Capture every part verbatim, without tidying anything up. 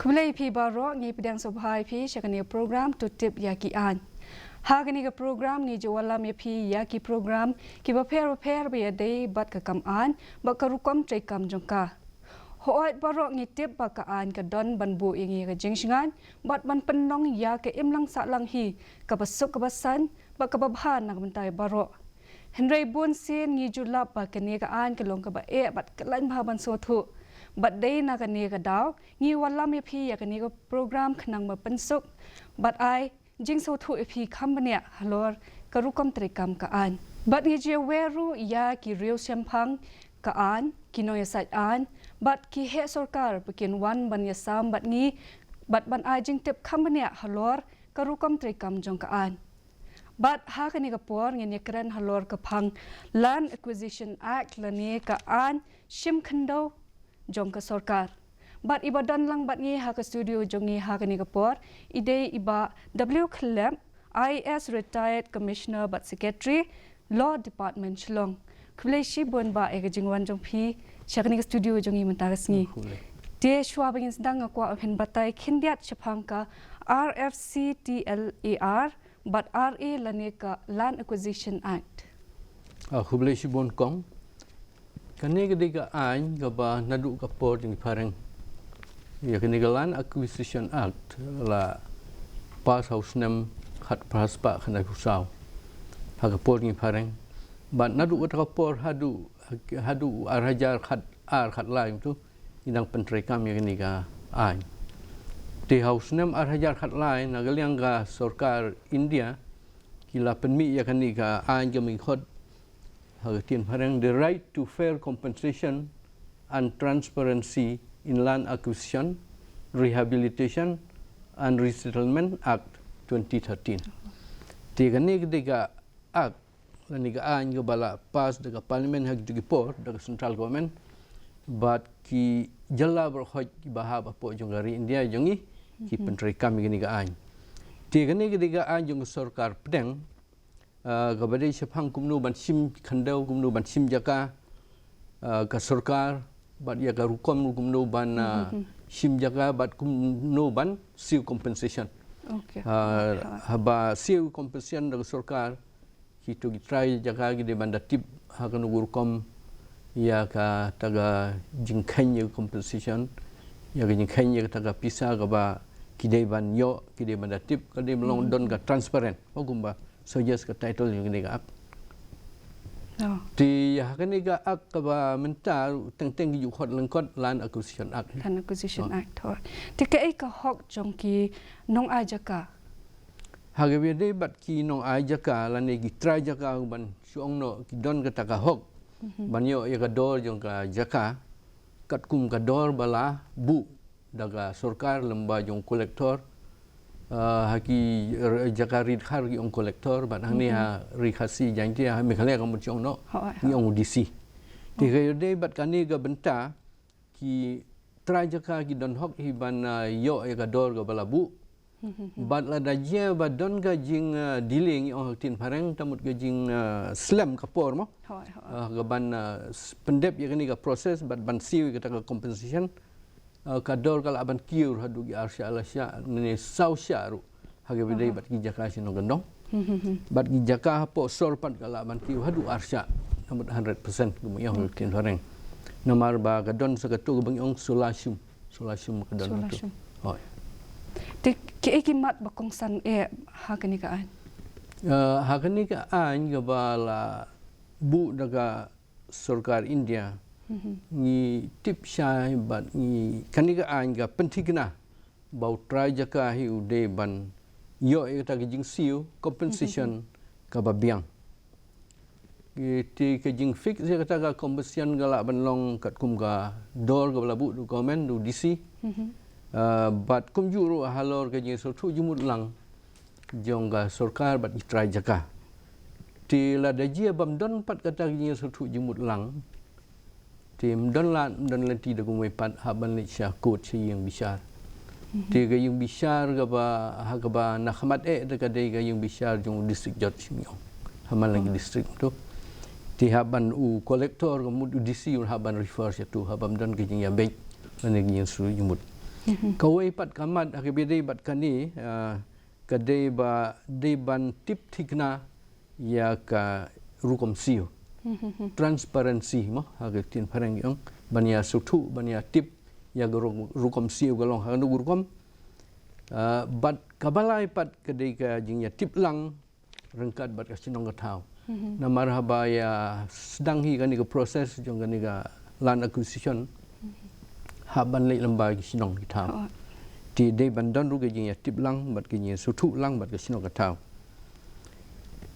Khublei ïa phi baroh, ngi pdiang sngewbha ïa phi sha kane ka program To Tip ïa ki Aiñ. Ha kane ka program ngi ju wallam ïa phi ïa ki program kiba pher bapher ba ïadei bad ka kam aiñ bad ka rukom treikam jong ka. Hooid baroh ngi tip ba ka aiñ ka don ban buh ïa ngi ka jingshngaiñ bad ban pynlong ïa ka imlang sahlang hi kaba suk kaba saiñ bad kaba bha na ka bynta baroh. Hynrei bun sien ngi ju lap ba kane ka aiñ ka long kaba eh bad ka laiñ bha ban sngewthuh. Bad dei na kane ka daw ngi wallam ïa phi ïa kane ka program khnang ba pynsuk bad ai jingsngewthuh ïa phi kham bniah halor ka rukom treikam ka aiñ. Bad ngi ju ïawer ruh ïa ki riew shemphang ka aiñ, ki nongïasaid aiñ bad ki heh sorkar ba kin wan ban ïasam bad ngi bad ban ai jingtip kham bniah halor ka rukom treikam jong ka aiñ. Bad ha kane ka por ngin ïakren halor ka phang Land Acquisition Act lane ka aiñ shim khyndew jong ka sorkar. Bad iba don lang bad ngi ha ka studio jong ngi ha kane ka por i dei i Bah W Khyllep, I A S Retired Commissioner bad Secretary, Law Department Shillong. Khublei shibun Bah ïa ka jingwan jong phi sha kane ka studio jong ngi mynta ka sngi. Khublei. Te shuwa ba ngin sdang nga kwah ban batai khyndiat shaphang ka R F C T L A R bad R A lane ka Land Acquisition Act. Ah, khublei shibun kong. Kane ka dei ka aiñ kaba naduh ka por jong ki phareng. Ïa kane ka Land Acquisition Act la pass ha u snem khatphra spah khyndai phew saw ha ka por jong ki phareng. Bad naduh kata ka por haduh haduh ar hajar khat ar khat lai kumtu ngi dang pyntreikam ïa kane ka aiñ. Te ha u snem ar hajar khat lai na ka liang ka sorkar India ki la pynmih ïa kane ka aiñ kaba ngi khot ha ka ktien phareng The Right to Fair Compensation and Transparency in Land Acquisition, Rehabilitation and Resettlement Act twenty thirteen. Te kane ka dei ka act lane ka aiñ kaba la pass da ka parliament ha kito ki por da ka central government bad ki jylla baroh kiba hap hapoh jong ka ri India jong ngi ki pyntreikam ïa kane ka aiñ. Te kane ka dei ka aiñ jong ka sorkar pdeng, ah, kaba dei shaphang kumno ban shim khyndew, kumno ban shim jaka, ah, ka sorkar bad ïa ka rukom kumno ban, ah, shim jaka bad kumno ban siew compensation. Okay. Ah, haba siew compensation da ka sorkar kito ki trai jaka ki dei ban da tip ha kano ka rukom ïa kata ka jingkheiñ ïa ka compensation, ïa ka jingkheiñ ïa kata ka pisa kaba ki dei ban ïoh, ki dei ban da tip, ka dei ban long don ka transparent. Ba kumba suggest ka title jong kane ka act. Oh. Te ha kane ka act kaba mynta teng teng ki ju khot lyngkot Land Acquisition Act. Land Acquisition Act. Oh. Te kaei ka hok jong ki nongai jaka? Ha kaba ïadei bad ki nongai jaka lane ki trai jaka ban shu ong noh ki don kata ka hok ban ïoh ïa ka dor jong ka jaka katkum ka dor ba la buh da ka sorkar lem bad jong collector, ah, ha ki r-, jaka ri dkhar ki ong collector bad hangne ha ri Khasi Jaiñtia ha Meghalaya ka mut shu ong noh ngi ong D C. Te ha kaba ïadei bad kane ka bynta ki trai jaka ki don hok hi ban, ah, ïoh ïa ka dor kaba la buh. Bad lada jia ba don ka jing, ah, delay ngi ong ha ka ktien phareng, ta mut ka jing, ah, slem ka por mo. Hooid, hooid. Ah, ka ban, ah, s-, pyndep ïa kane ka process bad ban siew ïa kata ka compensation. Ah, ka dor ka lah ban kiew haduh ki ar shah lai shah ne saw shah ruh. Ha kaba ïadei bad ki jaka shnong kyndong. Bad ki jaka hapoh sor pat ka lah ban kiew haduh ar shah. Namar hundred percent kumba ïa ngi ong ha ka ktien phareng. Namar ba ka don sa katu kaba ngi ong sula shum. Sula shum ka don katu. Sula shum. Hooid. Te kiei ki mat ba kongsan eh ha kane ka aiñ? Ah, ha kane ka aiñ kaba la buh da ka sorkar India ngi tip shai bad ngi kane ka aiñ ka pynthikna ba u trai jaka hi u dei ban ïoh ïa kata ka jingsiew compensation kaba biang. Te ka jingfix ïa kata ka compensation ka lah ban long katkum ka dor kaba la buh da u government da u D C. Ah, bad kumjuh ruh halor ka jingsngewthuh jingmut lang jong ka sorkar bad ki trai jaka. Te lada jia bym don pat kata ka jingsngewthuh jingmut lang. Te ym don lad, ym don lynti da kumwei pat hap ban leit sha court sha ïing bishar. Te ka ïing bishar kaba, ha kaba na khmat eh te ka dei ka ïing bishar jong u district judge ngi ong. Ha man la ki district tu. Te hap ban u collector ka mut u D C un hap ban refer sha tu hap bym don ka jingïabeit lane ka jingsngewthuh jingmut. Kawei pat ka mat ha kaba ïadei bad kane, ah, ka dei ba dei ban tip thikna ïa ka rukom siew. Transparency mo ha ka ktien phareng ong, ban ïa sngewthuh, ban ïa tip ïa ka ru-, rukom siew ka long ha kano ka rukom. Ah, bad kaba lai pat ka dei ka jingïatip lang ryngkat bad ka shnong ka thaw. Namar haba ïa sdang hi kane ka process jong kane ka land acquisition, hap ban leit lyngba ki shnong ki thaw. Te dei ban don ruh ka jingïatip lang bad ka jingïasngewthuh lang bad ka shnong ka thaw.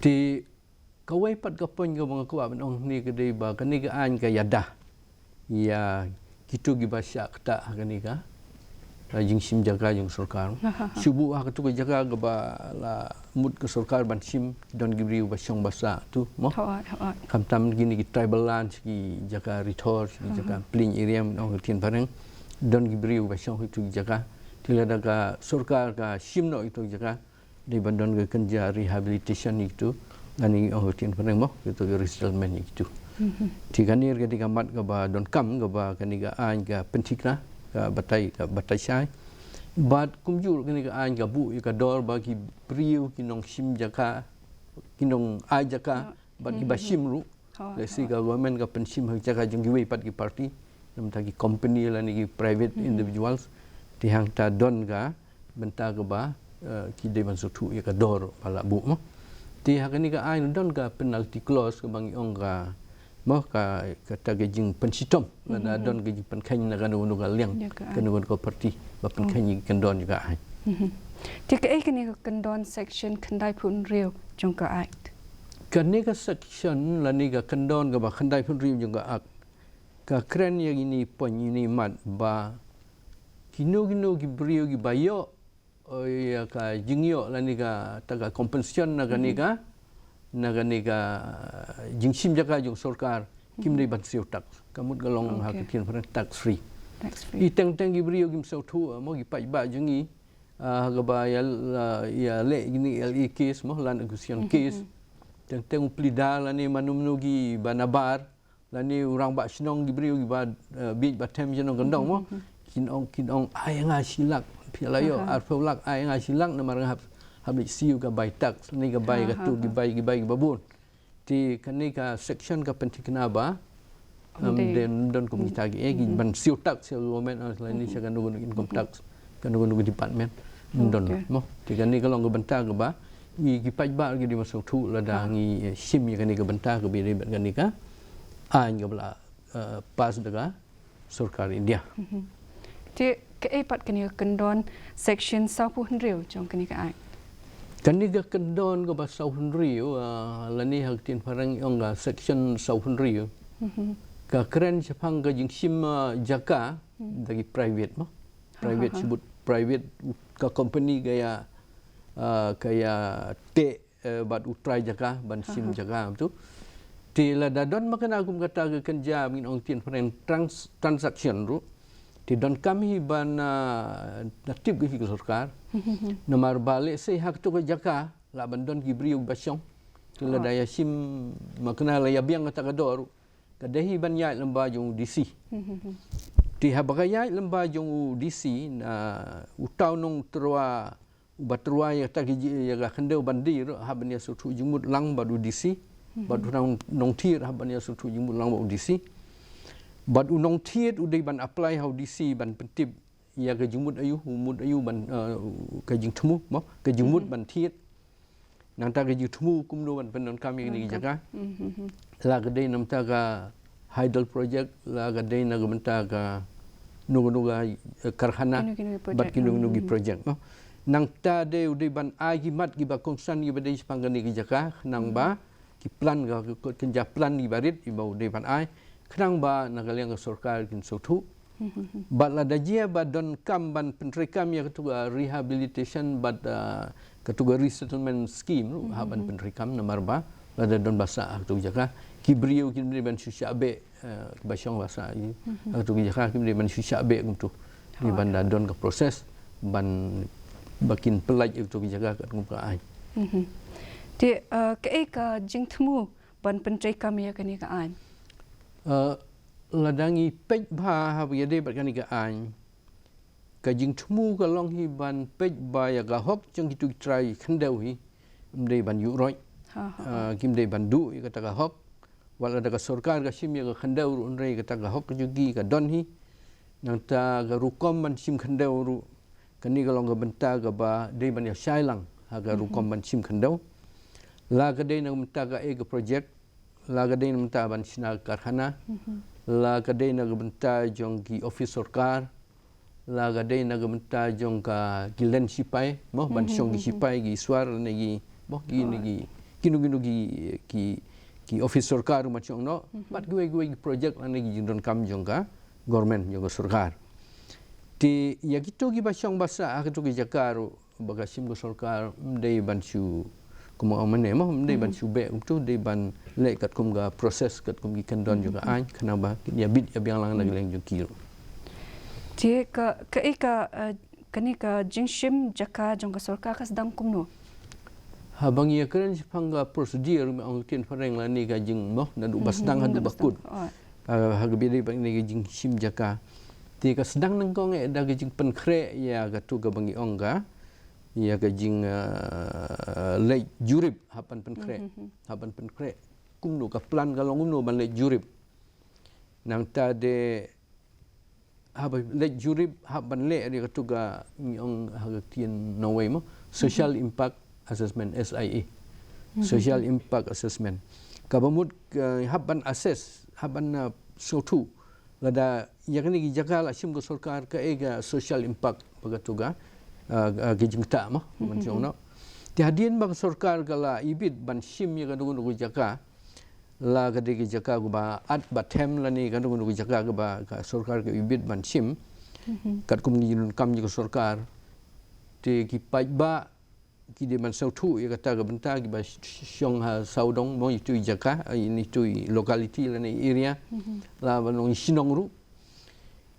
Te kawei pat ka point kaba nga kwah ban ong hangne ka dei ba kane ka aiñ ka ïada ïa kito kiba shah ktah ha kane ka, ah, jingshim jaka jong sorkar. Shu buh ha kato ka jaka kaba la mut ka sorkar ban shim, don ki briew ba shong ba sah tu mo. Khamtam kine ki tribal land, ki jaka rithor, ki jaka plain area, ong ka ktien phareng, don ki briew ba shong ha kito ki jaka. Te lada ka sorkar ka shim noh ito ki jaka, dei ban don ka kynja rehabilitation ïa kito, lane ong ka ktien phareng mo, kito ki resettlement ïa kito. Te kane ka dei ka mat kaba donkam kaba kane ka aiñ ka pynthikna, ka batai, ka batai shai. Bad kumjuh kane ka aiñ ka buh ïa ka dor ba ki briew ki nongshim jaka, ki nongai jaka, bad kiba shim ruh. Lehse ka government ka pynshim ha jaka jong kiwei pat ki party, namar ki company lane ki private individuals. Te hangta don ka bynta kaba, eh, ki dei ban sngewthuh ïa ka dor ba la buh mo. Te ha kane ka aiñ don ka penalty clause kaba ngi ong ka mo, ka, kata ka jingpynshitom lada don ka jingpynkheiñ na kano kano ka liang, kano kano ka party ba pynkheiñ ïa ka kyndon ïa ka aiñ. Te kaei kane ka kyndon section khyndaiphew hynriew jong ka Act? Kane ka section lane ka kyndon kaba khyndaiphew hynriew jong ka Act ka kren ïa kine point, ïa kine mat ba kino kino ki briew kiba ïoh, oh, ïa ka jingïoh lane kata ka compensation na kane ka, na kane ka jingshim jaka jong sorkar, kim dei ban siew tax. Ka mut ka long ha ka ktien phareng tax free. Ïa teng teng ki briew kim sngewthuh mo, ki paidbah jong ngi, ah, kaba ïa, ah, ïaleh kine L A case mo, land acquisition case. Teng teng u Plyda lane mano mano kiba nabar, lane u rangbah shnong, ki briew kiba, eh, bieit ba them shnong kyndong mo. Kin ong, kin ong ai nga shi lak, phi la ïoh arphew lak, ai nga shi lak namar nga hap, hap leit siew ka bai tax, ne ka bai katu, ki bai, ki bai kiba bun. Te kane ka section ka pynthikna ba ym don kum kita ki, eh, ki ban siew tax sha government, ah, lane sha kano kano income tax, kano kano department. Ym don mo. Te kane ka long ka bynta kaba ngi ki paidbah ki dei ban sngewthuh lada ngi, eh, shim ïa kane ka bynta kaba ïadei bad kane ka aiñ kaba la, eh, pass da ka sorkar India. Te kaei pat kane ka kyndon section sawphew hynriew jong kane ka aiñ? Kane ka kyndon kaba sawphew hynriew, ah, lane ha ka ktien phareng ong ka section sawphew hynriew, ka kren shaphang ka jingshim, ah, jaka da ki private mo. Private, shibun private, ka company ka ïa, ah, ka ïa teh, eh, bad u trai jaka ban shim jaka tu. Te lada don makna kum kata ka kynja, ngin ong ktien phareng trans-, transaction ruh, te donkam hi ban, ah, da tip ka hi ka sorkar. Namar ba lehse ha kato ka jaka lah ban don ki briew ba shong. Te lada ïa shim makna, la ïa biang kata ka dor, ka dei hi ban ïaid lyngba jong u D C. Te haba ka ïaid lyngba jong u D C, na uta u nongtyrwa, uba tyrwa ïa kata ki ji-, ïa ka khyndew ban die ruh, hap ban ïa sngewthuh jingmut lang bad u D C. Bad uta u nongthied hap ban ïa sngewthuh jingmut lang bad u D C. Bad u nongthied u dei ban apply ha u D C ban pyntip ïa ka jingmut aïu, u mut aïu ban, eh, ka jingthmu mo, ka jingmut ban thied. Nangta ka jingthmu kumno ban pyndonkam ïa kine ki jaka. La ka dei namar ka hydel project, la ka dei na ka bynta kano kano ka, eh, karkhana, bad kino kino ki project mo. Nangta dei u dei ban ai ki mat kiba kongsan kiba dei shaphang kane ka jaka, khnang ba ki plan, ka, ka, ka kynja plan kiba rit kiba u dei ban ai, khnang ba na ka liang ka sorkar kin sngewthuh. Bad lada jia ba donkam ban pyntreikam ïa katu ka rehabilitation bad, ah, katu ka resettlement scheme ruh, hap ban pyntreikam namar ba lada don ba sah ha katu ka jaka, ki briew kim dei ban shu shah beh, eh, ba shong ba sah ha katu ka jaka, kim dei ban shu shah beh kumtu. Dei ban da don ka process ban ba kin pyllait ïa katu ka jaka katkum ka aiñ. Te, eh, kaei ka jingthmu ban pyntreikam ïa kane ka aiñ? Eh, lada ngi peit bha haba ïadei bad kane ka aiñ, Ka jingthmu ka long hi ban peit ba ïa ka hok jong kito ki trai khyndew hi ym dei ban ïuh roit. Kim dei ban duh ïa kata ka hok. Wat la da ka sorkar ka shim ïa ka khyndew ruh, hynrei kata ka hok jong ki ka don hi. Nangta ka rukom ban shim khyndew ruh, kane ka long ka bynta kaba dei ban ïa shai lang ha ka rukom ban shim khyndew. La ka dei na ka bynta ka, eh, ka project, la ka dei na ka bynta ban shna ka karkhana, la ka dei na ka bynta jong ki office sorkar, la ka dei na ka bynta jong ka ki len shipai, mo, ban shong ki shipai, ki suar, ne ki, mo, ki, ne ki, kino kino ki, ki, ki office sorkar ruh ban shong noh, bad kiwei kiwei ki project lane ki jingdonkam jong ka government, jong ka sorkar. Te ïa kito kiba shong ba sah ha kito ki jaka ruh, ba ka shim ka sorkar ym dei ban shu, kumno ong mynne mo, ym dei ban shu beh kumto, dei ban leh katkum ka process, katkum ki kyndon jong ka aiñ, khnang ba kin ïa bit ïa biang lang na ka liang jong ki ruh. Te ka, ka, eh, ka, eh, kane ka jingshim jaka jong ka sorkar ka sdang kumno? Haba ngi ïa kren shaphang ka procedure, me ong ktien phareng lane ka jing mo, naduh ba sdang haduh ba kut. Ha kaba dei ba ngi ka jingshim jaka. Te ka sdang nyngkong eh da ka jingpynkhreh ïa kato kaba ngi ong ka, ïa ka jing, eh, leit jurip, hap ban pynkhreh. Hap ban pynkhreh kumno, ka plan ka long kumno ban leit jurip. Nangta de haba leit jurip, hap ban leh ïa kato ka, ngi ong ha ka ktien nongwei mo, social impact assessment, S I A. Social impact assessment. Kaba mut, eh, hap ban assess, hap ban, eh, sngewthuh lada ïa kane ki jaka la shim ka sorkar, kaei ka social impact ba kato ka, eh, eh, ka jingktah mo, ban shong noh. Te hadien ba ka sorkar ka la ibit ban shim ïa kano kano ka jaka, la ka dei ka jaka kaba at ba them lane kano kano ka jaka kaba ka sorkar ka ibit ban shim, katkum ki jingdonkam jong ka sorkar, te ki paidbah ki dei ban sngewthuh ïa kata ka bynta, kiba sh-, sh-, shong ha sawdong mo, ito i jaka, eh, ito i locality lane area, la ban long i shnong ruh,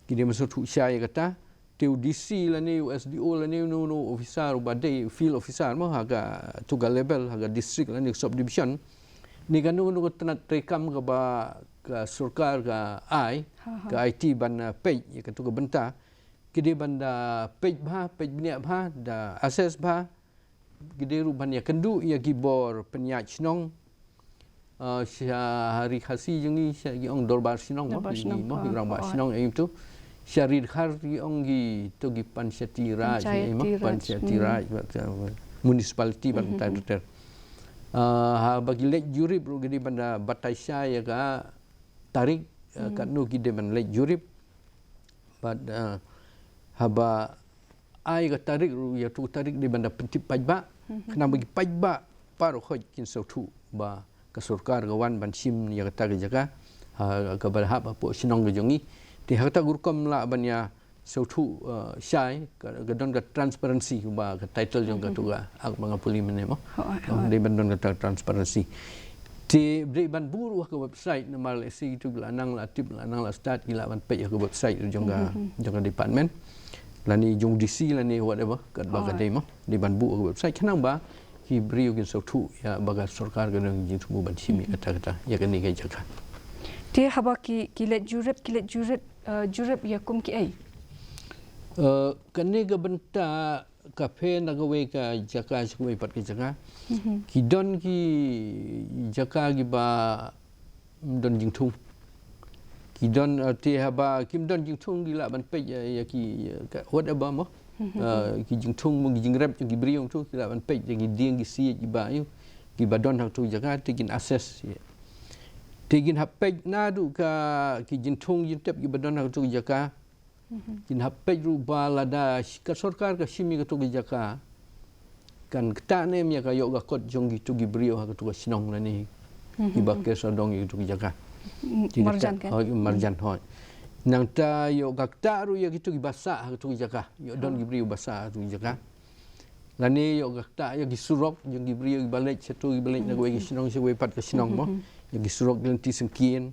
ki dei ban sngewthuh shai ïa kata. Te u D C lane u S D O lane uno uno u officer uba dei, field officer mo, ha kato ka level, ha ka district lane ka sub division, ne kano kano ka tnat treikam kaba ka sorkar ka ai, ka aiti ban, eh, peit ïa kato ka bynta, ki dei ban da peit bha, peit bniah bha, da assess bha, ki dei ruh ban ïakynduh ïa ki bor pynïaid shnong. Ah, sha ha ri Khasi jong ngi, sha ki ong dorbar shnong mo, ki rangbah shnong, eh, to. Sha ri Dkhar ki ong kito ki panchayati raj, eh, mo, panchayati raj, bad, eh, municipality bad ter ter. Ah, haba ki leit jurip ruh ki dei ban da batai shai ïa ka tarik, eh, katno ki dei ban leit jurip. Bad, eh, haba ai ka tarik ruh, ïa tu tarik dei ban da pyntip paidbah. Khnang ba ki paidbah baroh khoit kin sngewthuh ba ka sorkar ka wan ban shim ïa kata ka jaka, ha, kaba hap hapoh shnong ka jong ngi. Te ha kata ka rukom lah ban ïa sngewthuh, eh, shai, ka, ka don ka transparency, ba ka title jong kato ka ak ba nga pule mynne mo. Dei ban don kata ka transparency. Te dei ban buh ruh ha ka website, namar lehse kito ki la nang la tip, la nang la stad, ki lah ban peit ha ka website jong ka, jong ka department. Lane jong D C lane whatever, katba ka dei mo. Dei ban buh ha ka website khnang ba ki briew kin sngewthuh ïa ba ka sorkar ka don jingthmu ban shim ïa kata kata, ïa kane ka jaka. Te haba ki, ki leit jurip, ki leit jurip, eh, jurip ïa kum kiei? Eh, kane ka bynta ka pher na kawei ka jaka sha kawei pat ka jaka. Ki don ki jaka kiba ym don jingthung. Ki don, eh, te haba kim don jingthung ki lah ban peit ïa, ïa ki, eh, ka, whatever mo. Eh, ki jingthung mo, ki jingrep jong ki briew to, ki lah ban peit ïa ki dieng ki siej kiba ïoh, kiba don ha tu jaka, te kin assess ïa. Te kin hap peit naduh ka, ki jingthung jingtep kiba don ha tu jaka. Kin hap peit ruh ba lada sh-, ka sorkar ka shim ïa kato ka jaka, kan ktah ne em ïa ka ïoh ka kot jong kito ki briew ha kato ka shnong lane kiba ker sawdong ïa kato ka jaka. Marjan kan? Hooid, marjan, hooid. Nangta ïoh ka ktah ruh ïa kito kiba sah ha kato ka jaka. Ïoh don ki briew ba sah ha kato ka jaka. Lane ïoh ka ktah ïa ki surok jong ki briew kiba leit sha tu kiba leit na kawei ka shnong sha kawei pat ka shnong mo. Ïa ki surok ki lynti syngkien.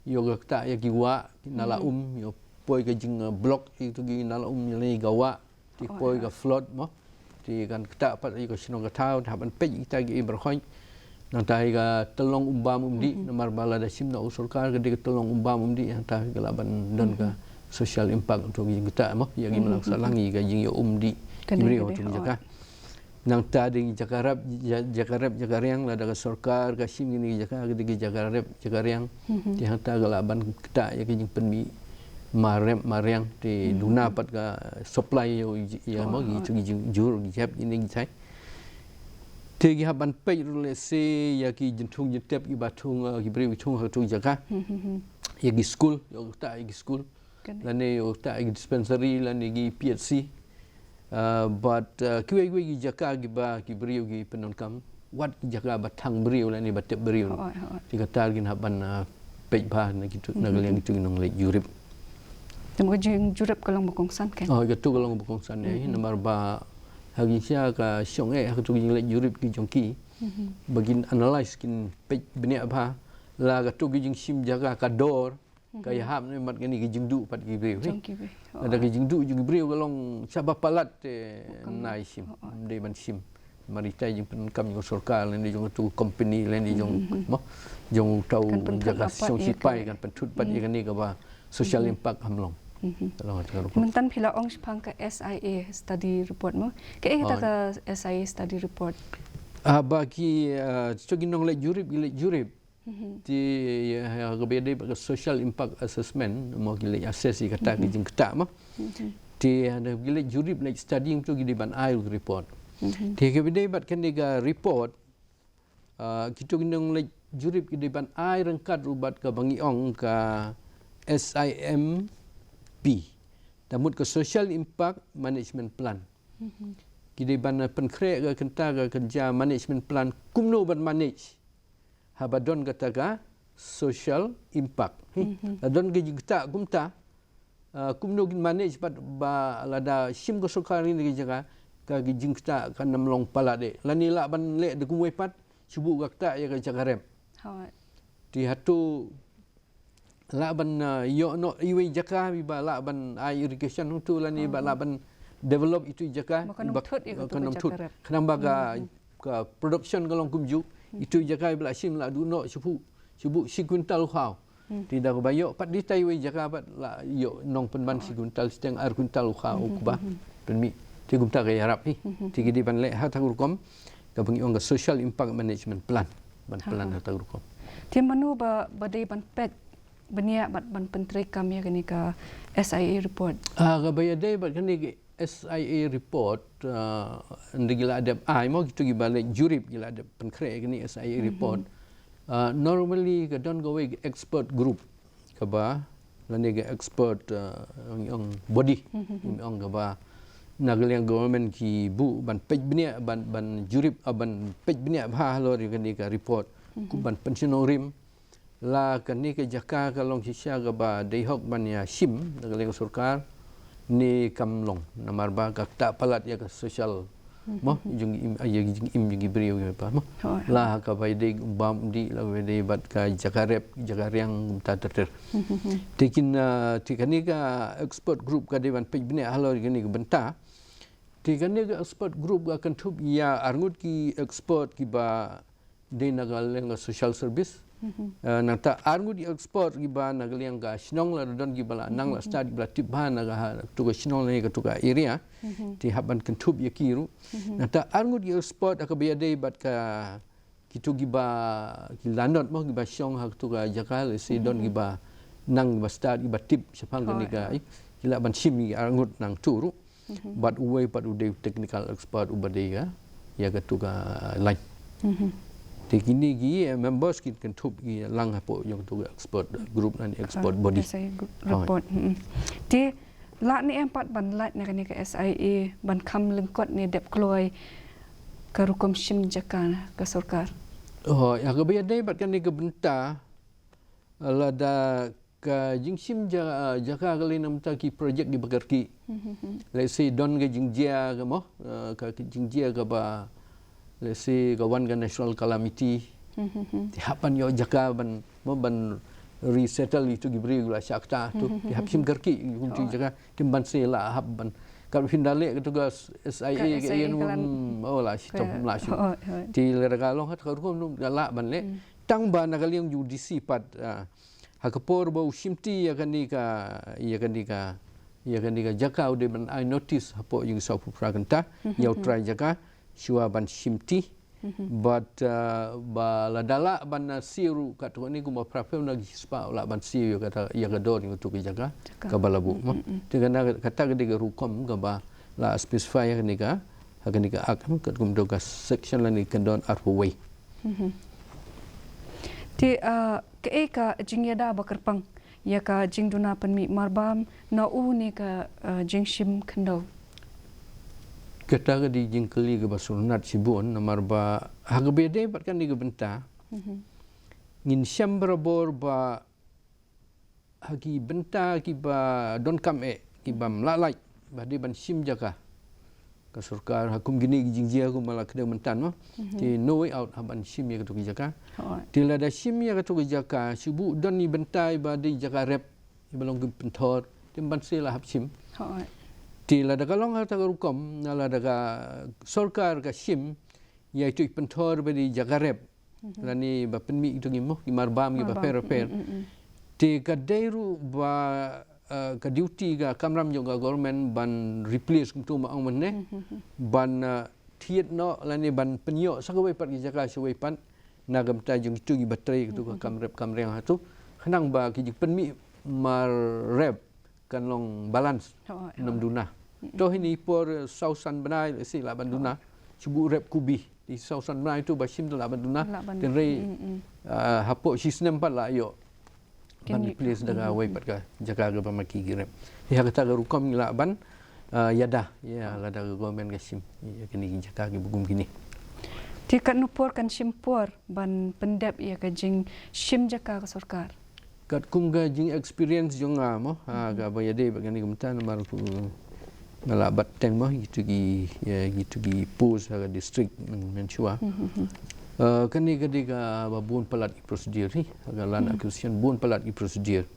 Ïoh ka ktah ïa ki wah, ki nala um, ïoh poi ka jing, eh, block ïa kito ki nala um ïa lane ka wah, te poi ka flood mo. Te kan ktah pat ïa ka shnong ka thaw, te hap ban peit kita kiei baroh khoit. Nangta ïa ka tyllong um bam um dih, namar ba lada shim noh u sorkar ka dei ka tyllong um bam um dih, nangta ka lah ban don ka social impact, to ki jingktah mo ïa ki malang salang ïa ka jingïa um dih ki briew ha tu ki jaka. Nangta dei ki jaka rep, jaka rep jaka riang, lada ka sorkar ka shim kine ki jaka, ki dei ki jaka rep jaka riang. Te hangta ka lah ban ktah ïa ki jingpynmih mar rep mar riang, te duna pat ka supply ïa mo ki, to ki jingjur ki jep kine ki jai. Te ki hap ban peit ruh lehse ïa ki jingthung jingtep kiba thung, ki briew ki thung ha tu ki jaka. Ïa ki skul, ïa ktah ïa ki skul. Lane ïa ktah ïa ki dispensary lane ki P H C. Bad kiwei kiwei ki jaka kiba ki briew ki pyndonkam, wat ki jaka ba thang briew lane ba tep briew. Te kata kin hap ban peit bha na ki tu, na ka liang ki tu ki nongleit jurip. Te ka jingjurip ka long ba kongsan kan? Oh, ka tu ka long ba kongsan, eh, namar ba ha ki sha ka shong, eh, ha ka tu ki jingleit jurip ki jong ki, ba kin analyse, kin peit bniah bha la ka tu ki jingshim jaka ka dor ka ïahap ne mat kane ki jingduh pat ki briew. Lada ki jingduh jong ki briew ka long shaba palat, te nai shim, dei ban shim. Maritai jingpyndonkam jong sorkar lane jong tu company lane jong mo, jong tau jaka shong sipai kan pynthut pat ïa kane kaba social impact kam long. Mynta phi la ong shaphang ka S I A study report mo. Kaei kata ka S I A study report? Ah, ba ki, ah, to ki nongleit jurip, ki leit jurip. Te ïa kaba ïadei bad ka social impact assessment mo, ki leit assess ïa kata ki jingktah mo. Te haba ki leit jurip, leit study, to ki dei ban ai report. Te kaba ïadei bad kane ka report, ah, kito ki nongleit jurip ki dei ban ai ryngkat ruh bad kaba ngi ong ka S I M P, ta mut ka Social Impact Management Plan. Ki dei ban pynkhreh ka kynta ka kynja management plan, kumno ban manage haba don kata ka social impact. Hi. La don ka jingktah kumta, ah, kumno kin manage pat ba lada shim ka sorkar ïa kane ka jaka, ka jingktah kan ym long palat eh. Lane lah ban leh da kumwei pat, shu buh ka ktah ïa ka jaka rep. Te hato lah ban, ah, ïoh noh iwei jaka ba lah ban ai irrigation hangtu lane ba lah ban develop itu jaka ba kan ym thut ïa ka tu ka jaka rep. Khnang ba ka, ka production ka long kumjuh, itu jaka ba lah shim lah duh noh shu buh, shu buh shi kwintal u khaw. Te da kaba ïoh pat dei tai wei jaka pat lah ïoh nongpynban shi kwintal shiteng ar kwintal u khaw u kba pynmih. Te kumta ka ïarap hi. Te ki dei ban leh ha kata ka rukom kaba ngi ong ka social impact management plan. Ban plan ha kata ka rukom. Te mano ba, ba dei ban peit bniah bad ban pyntreikam ïa kane ka S I A report? Ah, kaba ïadei bad kane ka S I A report, ah, ynda ki la dep ai mo, kito kiba leit jurip ki la dep pynkhreh ïa kane S I A report. Ah, normally ka don kawei ka expert group kaba, lane ka expert, ah, ong, ong body, ong kaba na ka liang government ki buh ban peit bniah, ban, ban jurip, ah, ban peit bniah bha halor ïa kane ka report. Kum ban pynshnong rim la kane ka jaka ka long shisha kaba dei hok ban ïa shim na ka liang sorkar ne kam long, namar ba ka ktah palat ïa ka social mo, jong im, ïa jingim jong ki briew ki pa mo. La ha kaba ïadei bam dih, la kaba ïadei bad ka jaka rep, jaka riang, kumta ter ter. Te kin, ah, te kane ka expert group ka dei ban peit bniah halor kane ka bynta. Te kane ka expert group ka kynthup ïa arngut ki expert kiba dei na ka liang ka social service. Eh, nangta arngut ki expert kiba na ka liang ka shnong, la don kiba la nang la stad, kiba la tip bha na ka ha, tu ka shnong ne ka tu ka area. Te hap ban kynthup ïa ki ruh. Nangta arngut ki expert ha kaba ïadei bad ka, kito kiba, ki lanot mo, kiba shong ha tu ka jaka, lehse don kiba nang, kiba stad, kiba tip shaphang kane ka, eh, ki lah ban shim ïa arngut nangtu ruh. Bad uwei pat u dei technical expert uba dei ka ïa katu ka line. Te kine ki, eh, members ki kynthup ki lang hapoh jong katu ka expert group lane expert body. S I A group report. Te lah ne em pat ban lait na kane ka S I A ban kham lyngkot ne dep kloi ka rukom shim jaka ka sorkar? Oh, ïa kaba ïadei bad kane ka bynta, lada ka jingshim ja-, jaka ka lei namar ki project kiba kyrkieh. Let's say don ka jingjia ka mo, eh, ka, ka jingjia kaba, let's say ka wan ka natural calamity. Te hap ban ïoh jaka ban mo, ban resettle itu ki briew la shah kata tu. Te hap shim kyrkieh kum tu jaka, te ban se la hap ban. Ka phin da leh katu ka S I A ka ïa nun, oh, la shitom la shim. Te lada ka long ha kata ka rukom nun ka lah ban leh. Tang ba na ka liang U D C pat, ah, Ha ka por ba u shimti ïa kane ka, ïa kane ka, ïa kane ka jaka u dei ban ai notice hapoh ïing sawphew phra kynta ïa u trai jaka shuwa ban shimti. Bad, uh, ba lada lah ban, uh, siew ruh katto katne kumba phra phew na ki spah lah ban siew ïa kata, ïa ka dor ïa kato ka jaka kaba la buh mo. Te kane, kata ka dei ka rukom kaba la specify ha kane ka, ha kane ka act mo, katkum ka section lane ka kyndon arphew wei. Te, uh, kaei ka jingïada ba kyrpang ïa ka jingduna pynmih marbam na une ka, uh, jingshim khyndew? Kata ka dei jingkylli kaba sngewtynnat shibun namar ba ha kaba ïadei bad kane ka bynta ngin shem barabor ba ha ki bynta kiba donkam eh, kiba ym lah lait ba dei ban shim jaka ka sorkar ha kum kine ki jingjia kumba la kdew mynta mo. Te no way out hap ban shim ïa kato ka jaka. Te lada shim ïa kato ka jaka shu buh don i bynta iba dei jaka rep iba long ki pynthor, te ym ban seh la hap shim. Te lada ka long ha kata ka rukom, na lada ka sorkar ka shim ïa ito i pynthor ba dei jaka rep lane ba pynmih ito ki mo, ki marbam kiba pher pher. Te ka dei ruh ba, uh, ka duty ka kamram jong ka government ban replace kumto ma ong mynne, ban, uh, thied noh lane ban pynïoh sa kawei pat ki jaka sha kawei pat na ka bynta jong kito kiba trei kato ka kam rep kam riang hato, khnang ba ki jingpynmih mar rep kan long balance, ym duna. To hini por, eh, saw san bnai lehse lah ban duna. Shu buh rep kubi. Te saw san bnai to ba shim to lah ban duna. Tynrai, ah, hapoh shi snem pat lah ïoh ban replace da kawei pat ka jaka kaba ma ki ki rep. Te ha kata ka rukom ngi lah ban, ah, ïada ïa lada ka government ka shim ïa kine ki jaka kiba kum kine. Te katno por kan shim por ban pyndep ïa ka jingshim jaka ka sorkar? Katkum ka jing experience jong nga mo, ha kaba ïadei bad kane ka bynta namar ku nga la bat teng mo, kito ki, ïa, kito ki post ha ka district, mm, mynshuwa. Eh, kane ka dei kaba bun palat ki procedure hi, ha ka land acquisition bun palat ki procedure.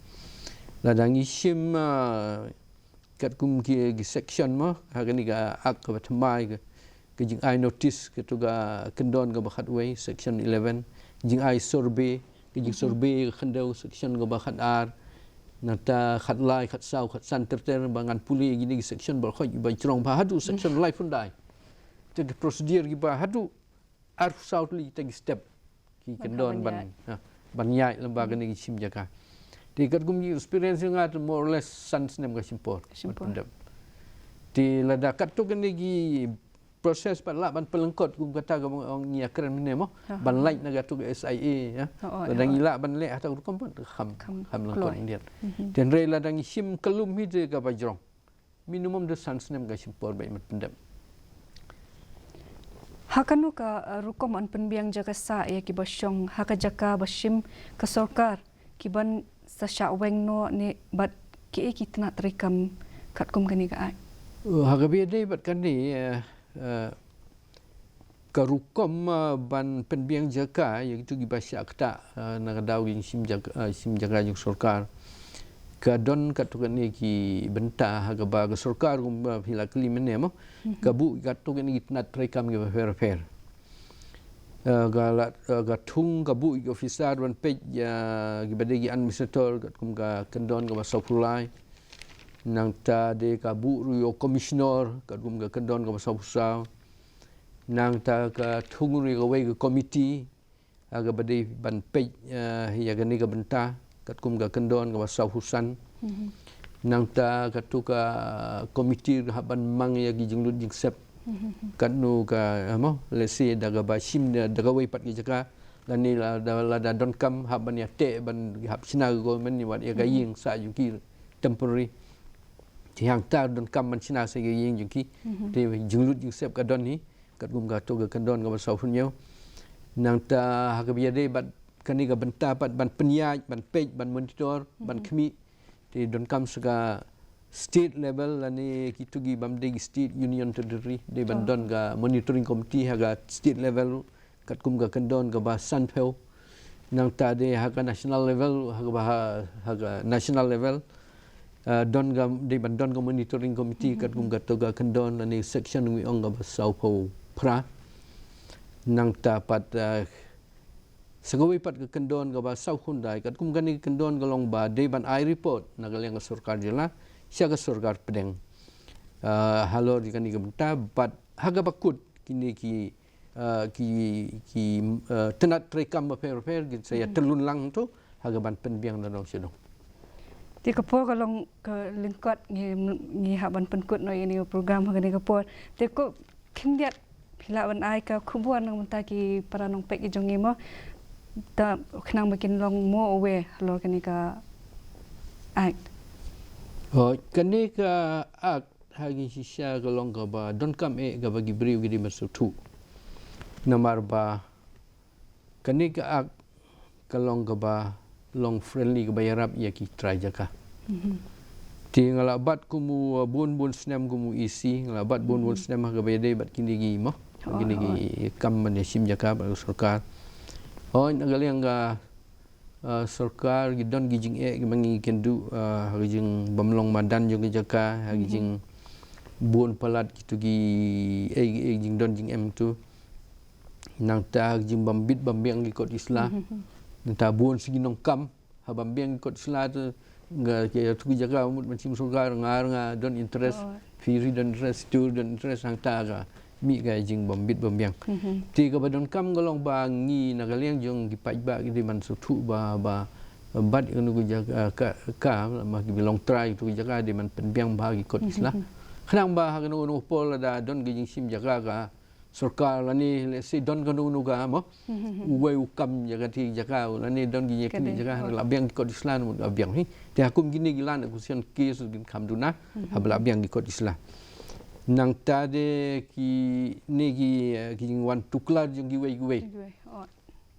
Lada ngi shim, eh, katkum ki, ki section mo, ha kane ka act kaba thymmai ka, ka jingai notice, kato ka kyndon kaba khatwei, section eleven, jingai survey, ka jingsurvey ka khyndew, section kaba khatar, nangta khatlai, khatsaw, khatsan ter ter, ba ngan pule kine ki section ba khot ba jrong ba haduh section laiphew khyndai. Te ki procedure kiba haduh arphew saw tylli kita ki step ki kyndon ban, ha, ban ïaid lem bad kane ki shim jaka. Te katkum ki experience jong nga te more or less san snem ka shim por. Shim por. Te lada katto katne ki process pat lah ban pynlyngkot kum kata kaba ong ngi ïakren mynne mo. Ban lait na kato ka S I A, ïa. Lada ngi lah ban leh ha kato ka rukom pat kham, kham lyngkot khyndiat. Te hynrei lada ngi shim kyllum hi te kaba jrong. Minimum de san snem ka shim por ba i mat pyndep. Ha kano ka, eh, rukom yn pynbiang jaka sah ïa kiba shong ha ka jaka ba shim ka sorkar, ki ban sa shah weng noh ne bad kiei ki tnat treikam katkum kane ka act? Eh, ha kaba ïadei bad kane, eh, eh, ka rukom, ah, ban pynbiang jaka ïa kito kiba shah ktah, ah, na ka daw ki shim jaka, ah, shim jaka jong sorkar. Ka don katto katne ki bynta ha kaba ka sorkar kumba phi la kylli mynne mo. Ka buh katto katne ki tnat treikam kiba pher pher. Ah, ka la, ah, ka thung ka buh ïa ki officer ban peit ïa kiba dei ki administrator katkum ka kyndon kaba sawphew lai. Nangta de ka buh ruh ïa u commissioner katkum ka kyndon kaba sawphew saw. Nangta ka thung ruh ïa kawei ka committee, ah, kaba dei ban peit, ah, ïa kane ka bynta katkum ka kyndon kaba sawphew san. Nangta kato ka committee ruh hap ban mang ïa ki jinglut jingsep. Katno ka, ah, mo, let's say da kaba shim da, da kawei pat ki jaka lane la, da, lada donkam hap ban ïateh ban hap shna ka government ne wat ïa ka ïing sah jong ki temporary. Te hangta donkam ban shna sa ïa ka ïing jong ki. Te jinglut jingsep ka don hi katkum kato ka kyndon kaba sawphew hynñiew. Nangta ha kaba ïadei bad kane ka bynta pat ban pynïaid, ban peit, ban monitor, ban khmih. Te donkam sa ka state level lane kito ki bym dei ki state, union territory, dei ban don ka monitoring committee ha ka state level. Katkum ka kyndon kaba sanphew. Nangta de ha ka national level, ha kaba ha, ha ka national level, ah, don ka, dei ban don ka monitoring committee katkum kato ka kyndon lane section ngi ong kaba sawphew phra. Nangta pat, ah, Sa kawei pat ka kyndon kaba saw khyndai, katkum kane ka kyndon ka long ba dei ban ai report na ka liang ka sorkar jylla sha ka sorkar pdeng. Ah, halor jong kane ka bynta bad ha kaba kut kine ki, ah, ki, ki, ah, tnat treikam bapher bapher kin sa ïa tylun lang to ha kaban pynbiang na dong sha dong. Te ka por ka long ka lyngkot ngi, ngi hap ban pynkut noh ïa kane ka program ha kane ka por. Te ko khyndiat phi lah ban ai ka khubor na ka bynta ki para nongpeit ki jong ngi mo. Ta khnang ba kin long more aware halor kane ka act. Oh, kane ka act ha ki shisha ka long kaba donkam eh kaba ki briew ki dei ban sngewthuh. Namar ba kane ka act ka long kaba long friendly kaba ïarap ïa ki trai jaka. Te nga la bat kum u, uh, bun bun snem kum u E C, nga la bat bun bun snem ha kaba ïadei bad kine ki mo. Kine ki kam ban ïashim jaka bad u sorkar. Hooid, na ka liang ka, uh, sorkar ki don ki jingeh kiba ngi kynduh, uh, ha ki jingbym long madan jong ki jaka, ha ki jingbun palat kito ki ei ei jingdon jingem to. Nangta jingbym bit bym biang ki kot ki sla. Nangta bun sha ki nongkam ha bym biang ki kot ki sla te nga ki tu ki jaka mut ban shim sorkar nga nga don interest, phi ri don interest, tu don interest, hangta ka mih ka jingbym bit bym biang. Te kaba donkam ka long ba ngi na ka liang jong ki paidbah ki dei ban sngewthuh ba, ba bat kano ka jaka ka, ka ma ki ba long trai tu ki jaka dei ban pynbiang bha ki kot ki sla. Khnang ba ha kano kano por lada don ka jingshim jaka ka sorkar lane, let's say, don kano kano ka mo. Uwei u kam jaka ti jaka lane don ki jaka, la biang ki kot ki sla mut ka biang hi. Te ha kum kine ki la na kusian case kin kham duna haba la biang ki kot ki sla. Nangta de kine ki, eh, ki jingwan tuklar jong kiwei kiwei.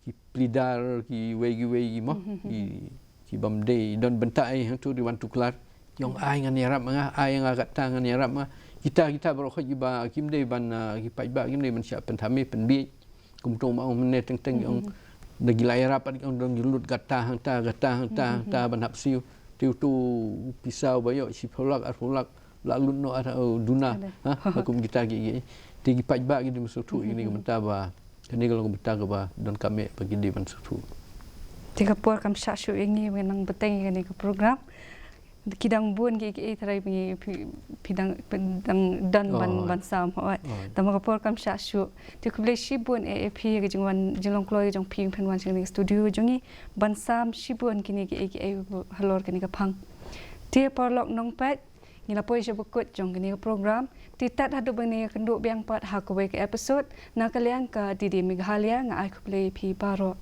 Ki pleader kiwei kiwei ki mo. Ki, ki bym dei don bynta ei hangtu ki wan tuklar. Ki ong ai ngan ïarap ma nga, ai nga katta ngan ïarap ma nga. Kita, kita baroh ki ba kim dei ban, ah, ki paidbah kim dei ban shah pynthame pynbiej. Kumto ma ong mynne teng teng ki ong da ki la ïarap pat ki ong don ki lut katta hangta, katta hangta, hangta ban hap siew. Te uto u pisa uba ïoh shiphew lak arphew lak la lut noh ar, uh, duna. Ha kum kita ki, ki. Te ki paidbah ki dei ban sngewthuh ïa kane ka bynta ba kane ka long ka bynta kaba donkam eh ba ki dei ban sngewthuh. Te ka por kam shah shuh ïa ngi ba nang bteng ïa kane ka program. Ki dang bun ki, ki, tharai phi, phi dang, phi dang don ban, ban sam, hooid. Tangba ka por kam shah shuh. Te khublei shibun eh, eh, phi ka jingwan, jinglong kloi jong phi phin wan sha kane ka studio jong ngi ban sam shibun kine ki, ki, halor kane ka phang. Te paralok nongpeit, ngi la poi sha ba kut jong kane ka program. Te tad haduh ba ngin ïakynduh biang pat ha kawei ka episode na ka liang ka D D Meghalaya, nga ai khublei phi baroh.